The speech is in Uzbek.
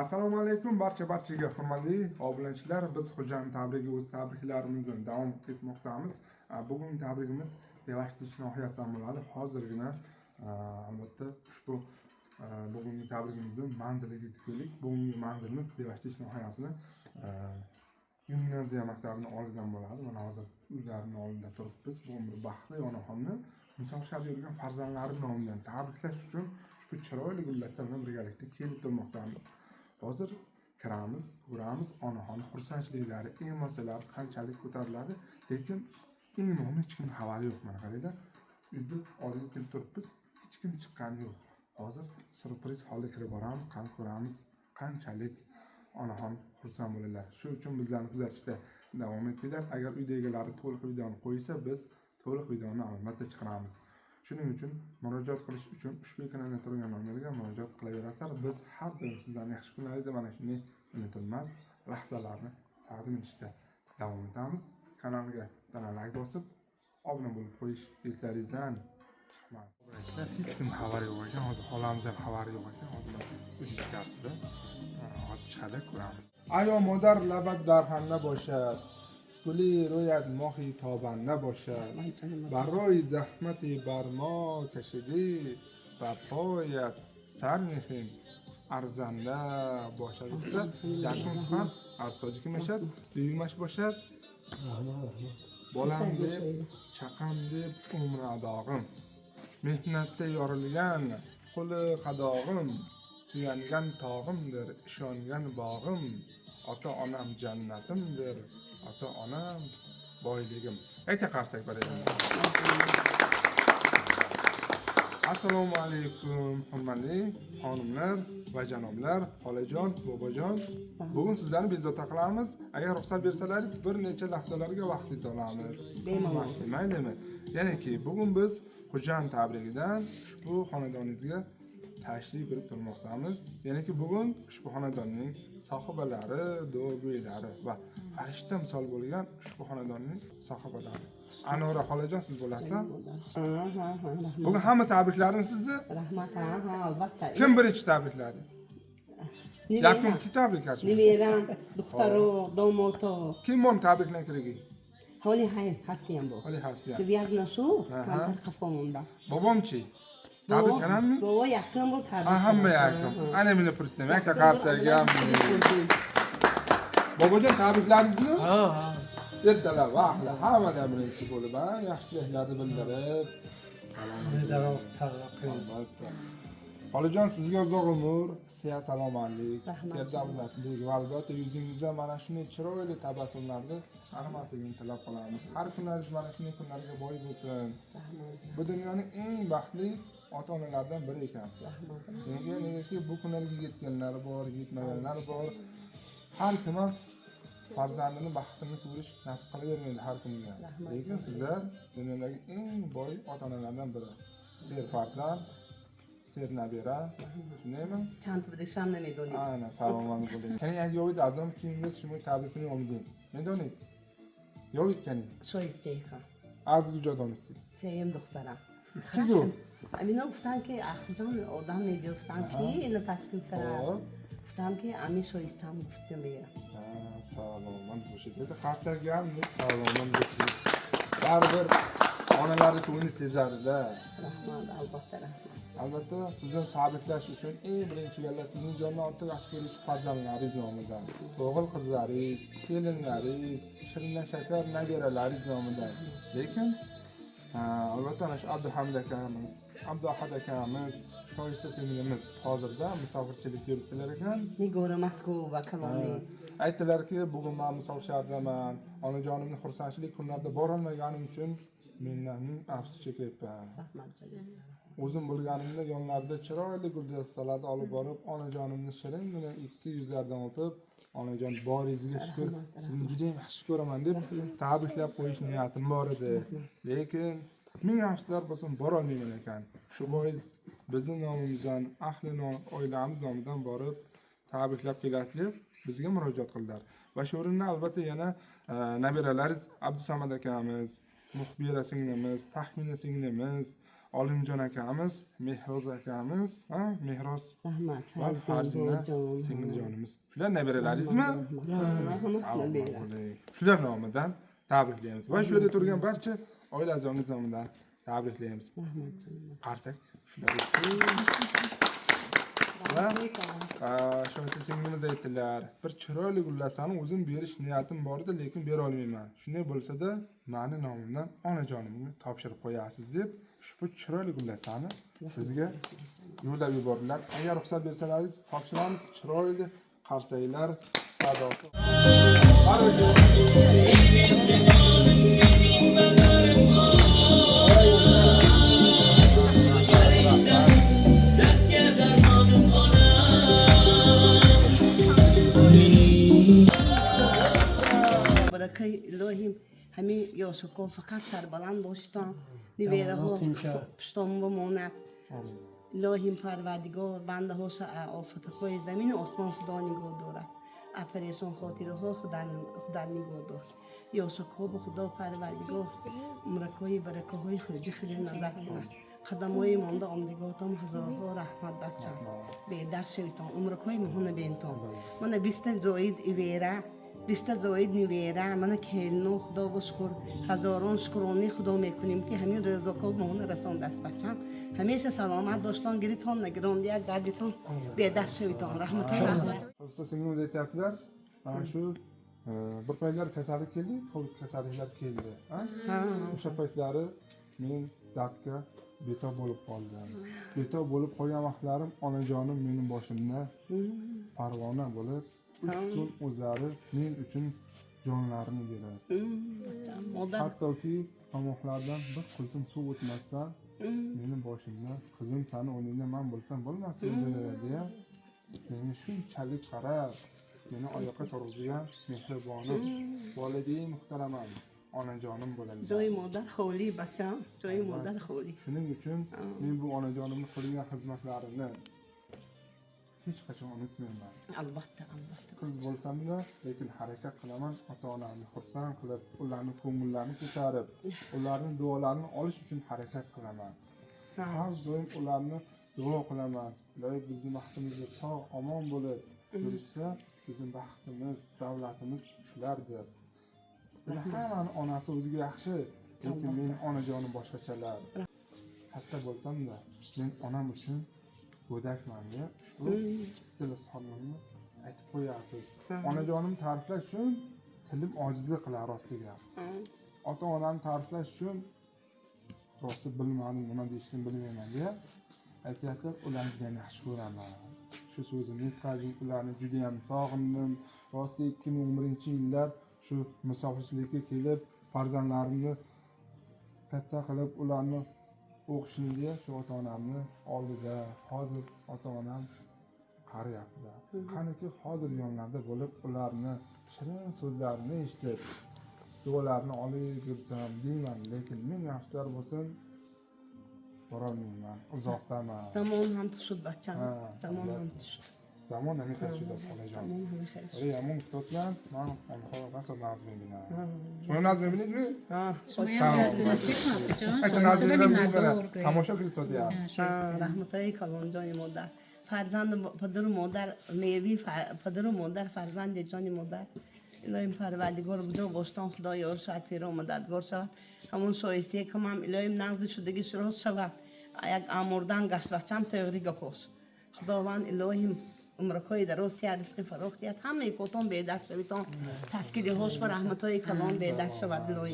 Assalomu alaykum barchaga hurmatli obunachilar. Biz Xo'jand tabrigi o'z tabriklarimizni davom etmoqdamiz. Bugungi tabrigimiz Devashtich nohiyasidan bo'ladi. Hozirgina albatta ushbu bugungi tabrigimizni manziliga yetib keldik. Bugungi manzilimiz Devashtich nohiyasini gimnaziya maktabini oldidan bo'ladi. Mana hozir uylarini oldida turibmiz. Bugun bir baxtli onaxonni musofir shaharda yurgan farzandlari nomidan tabriklash uchun ushbu chiroyli guldasta bilan birgalikda kelib turmoqdamiz. Hozir kiramiz, ko'ramiz onaxon xursandchiliklari, emotsiyalari qanchalik ko'tariladi, lekin eng muhimi hech kimning xabari yo'q. Mana qaranglar, uyni oldiga kelib turibmiz, hech kim chiqqani yo'q. Hozir syurpriz holda kirib boramiz, qani ko'ramiz qanchalik onaxon xursand bo'ladilar. Shu uchun bizlarni kuzatishda davom etinglar. Agar uyda egalari to'liq videoni qo'ysa, biz to'liq videoni albatta chiqaramiz. Shuning uchun murojaat qilish uchun ushbu ekranda turgan nomerga murojaat qilaverasizlar. Biz har doim sizlarni yaxshi kunlaringizda mana shunday unutilmas lahzalarni taqdim etishda davom etamiz. Kanalga bitta layk bosib, obuna bo'lib qo'yish eslaringizdan chiqmas. Obunachilar, hech kim xabari yo'q ekan. Hozir xolamiz ham xabari yo'q ekan. Hozir mana uy ichkarisida hozir chiqadi, ko'ramiz. Ayo moдар лабат дарҳанда бошад, гули рӯят моҳи тобанда бошад. Барои заҳмати бар мо кашидӣ, ба поят сар мехем арзанда бошад. Гуфта якум сухан аз тоҷикӣ мешавад, дуюмаш бошад bolam deb, chaqam deb umri adog'im, mehnatda yorilgan qo'li qadog'im, suyangan tog'imdir, ishongan bog'im, ota onam jannatimdir, ota onam boyligim. Ayta qarsak barayman. Assalomu alaykum hurmatli xonimlar va janoblar, xolajon, bobojon. Bugun sizlarni bezovta qilamiz. Agar ruxsat bersalaringiz, bir necha lahzalarga vaqtingizni olamiz. Bemalol. Maylimi? Ya'niki bugun biz Xo'jand tabrigidan ushbu xonadoningizga tashrif buyurib turmoqdamiz. Ya'niki bugun ushbu xonadonning sohibalari, duogo'ylari va farishta misol bo'lgan ushbu xonadonning sohibalari. Anora xolajon, siz bo'lasiz. Ha, ha, ha, rahmat. Bugun hamma tabriklarni sizni Rahmat, ha, ha, albatta. kim birinchi tabrikladi? Yakun Nevaram, ki tabriklash? nevaram, духтаро, домодо. Kim buni tabriklan keragi? Ҳоли ҳай ҳастиям бо. Holi hastiyam. Связно шу, Aha. камтар қафо монда. Bobomchi? Tabrik qilammi? Бобо якум бор табрик. Ha, hamma yakun. Ana meni purсam, yakta qarsak ham. Bobojon, tabrikladingizmi? Ha, ha. Ertalab vaqtli hammadan birinchi bo'lib, ha, yaxshi tilaklarni bildirib, salom. Daroz taraqqiy. Albatta. Xolajon, sizga uzoq umr, sihat salomatlik, Rahmat. serdavlatlik va albatta yuzingizda mana shunday chiroyli tabassumlarni arimasligini tilab qolamiz. Har kunlaringiz mana shunday kunlarga boy bo'lsin. Rahmat. Bu dunyoning eng baxtli ota-onalardan biri ekansiz. Rahmat. Nega? Negaki bu kunlarga yetganlari bor, yetmaganlari bor. Har kim ham farzandini baxtini ko'rish nasib qilavermaydi har kimga. Rahmat. Lekin sizlar dunyodagi eng boy ota-onalardan biri. Ser farzand, ser nabira, shundaymi? Чанд будешам намедонем. Ana, salomat bo'ling. Kani як ёвид аз он ки имрӯз шумо табрикунӣ омадем. Медонед? Ёвид кани? Шоистаиха. Аз куҷо донистед? Сеюм духтарам. Ки гуфт? Амина гуфтан ки Ахуҷон одам мебиёд, гуфтан ки ина ташкил кард. Hop. Гуфтам ки ами шоистам гуфт меира. Ha, salomat bo'shing. Bitta qarsak ham salomat bo'shing. Baribir onalarni ko'ngli sezadi-da. Rahmat, albatta rahmat. Albatta sizni tabriklash uchun eng birinchi galla sizni jondan ortiq yaxshi ko'ruvchi farzandlaringiz nomidan, o'g'il qizlaringiz, kelinlaringiz, shirindan shakar nabiralaringiz nomidan. Lekin ha, albatta ana shu Abduhamid akamiz, Abduahad akamiz, Shoista singlimiz hozirda musofirchilikda yuribdilar ekan. Nigora Moskva kaloni. Aytdilarki, bugun men musofir shahardaman, onajonimni xursandchilik kunlarida borolmaganim uchun mendan ming afsus chekyapman. Rahmat jonim. O'zim bo'lganimda yonlarida chiroyli guldastalarni olib borib, onajonimni shiringina ikki yuzlaridan o'pib, onajon boringizga shukur, sizni juda ham yaxshi ko'raman deb tabriklab qo'yish niyatim bor edi. Lekin ming afsuslar bo'lsin, borolmayman ekan. Shu bois bizni nomimizdan, ahli oilamiz nomidan borib tabriklab kelasiz deb bizga murojaat qildilar. Va shu o'rinda albatta yana nabiralaringiz Abdusamad akamiz, Muxbira singlimiz, Taxmina singlimiz, Olimjon akamiz, Mehroz akamiz, ha, Mehroz Rahmat. va Farzina Farzinajon. singiljonimiz. Shular nabiralaringizmi? Hammasi Salomat nabira. bo'ling. Shular nomidan tabriklaymiz. Va shu yerda turgan barcha oila a'zomiz nomidan tabriklaymiz. Rahmat jonim. Qarsak shular uchun. Va Shohista singlimiz aytdilar, bir chiroyli gullasani o'zim berish niyatim bor edi, lekin bera olmayman. Shunday bo'lsa-da, mani nomimdan onajonimga topshirib qo'yasiz deb ushbu chiroyli gullasani sizga yo'llab yubordilar. Agar ruxsat bersalaringiz, topshiramiz. Chiroyli qarsaklar sadosi. Baraka. Barakay ilohim ҳамин ёшако фақат сарбаланд боштон, нибераҳо пуштон бимонад. Илоҳим Парвардигор бандаҳоша офатҳои замину осмон Худо нигоҳ дорад, аз парешон хотираҳо Худо нигоҳ дор. Ёшакҳо ба Худо Парвардигор умракҳои баракаҳои хуҷи хеле назар кунад. Қадамҳои монда омдигоҳтон ҳазорҳо раҳмат, бачам, бедар шавитон, умракҳои моҳона бентон. Мана биста зоид ивера, биста зоид нивера, мана келну. Худо ба шукр, ҳазорон шукрони Худо мекунем, ки ҳамин рӯзоко моҳона расондааст. Бачам, ҳамеша саломат боштон, гиритон нагирон, як дардитон бедар шавитон. Раҳматон, раҳмат. Usta singlimiz aytyaptilar, mana shu bir paytlar kasallik keldi, Covid kasalliklar keldi. Ha? O'sha paytlari men dardga betob bo'lib qoldim. Betob bo'lib qolgan vaqtlarim onajonim meni boshimda parvona bo'lib, 3 kun o'zlari men uchun jonlarini beradi. Bacham, moдар. Hattoki tomoqlaridan bir qultum suv o'tmasdan meni boshimda, "Qizim, sani o'rningda man bo'lsam bo'lmas edi", deya menga shunchalik qarab, meni oyoqqa turg'izgan mehribonim, volidai muhtaramam, onajonim bo'ladilar. Ҷои модар холӣ, бачам, ҷои модар холӣ. Shuning uchun men bu onajonimni qilgan xizmatlarini hech qachon unutmayman. Albatta, albatta. Qiz bo'lsamda, lekin harakat qilaman ota onamni xursand qilib, ularni ko'ngillarini ko'tarib, ularni duolarini olish uchun harakat qilaman. Har doim ularni duo qilaman, iloyim bizni baxtimizga sog' omon bo'lib yurishsa, bizni baxtimiz, davlatimiz shulardir. Buni hammani onasi o'ziga yaxshi, lekin meni onajonim boshqachalar. Katta bo'lsamda, men onam uchun go'dakman deya ushbu dil izhorimni aytib qo'yasiz. Onajonimni ta'riflash uchun tilim ojizlik qilar, rosti gap. Ota onamni ta'riflash uchun rosti bilmadim, nima deyishni bilmayman deya aytyaptilar. Ularni judayam yaxshi ko'raman, shu so'zimni yetkazing, ularni judayam sog'indim rosti. 2011-yillar shu musofirchilikka kelib, farzandlarimni katta qilib, ularni o'qishini deya shu ota onamni oldida. Hozir ota onam qariyaptilar, qaniki hozir yonlarida bo'lib, ularni shirin so'zlarini eshitib, duolarini olib yursam deyman, lekin ming afsuslar bo'lsin, borolmayman, uzoqdaman. Замон ҳам ту шуд, бачам. Ha, Замон albatta. ҳам ту шуд. Zamon nima shu, xolajon. Замон ҳам хеле шуд. Ey, yomon kutibsan, man onho rosa naz mebinam. Shuni naz mebinidmi? Ayta naz mebinam, tomosha qilib sotyapti. Раҳматҳои калон, ҷони модар, фарзанду падару модар меви, падару модар, фарзанди ҷони модар. Илоҳим Парвардигор буҷо боштон, Худо ёр шавад, пиро мададгор шавад. Ҳамон шоистие кумам, илоҳим нағзи шудагиш рост шавад. Як амурдан гашт, бачам, тӯғри гапош. Худованд илоҳим умракҳои дароз тиҳад, ризқи фарох тиҳад, ҳамаи котон бедаст шавитон, таскилиҳош ба раҳматҳои калон бедаст шавад, илоҳим.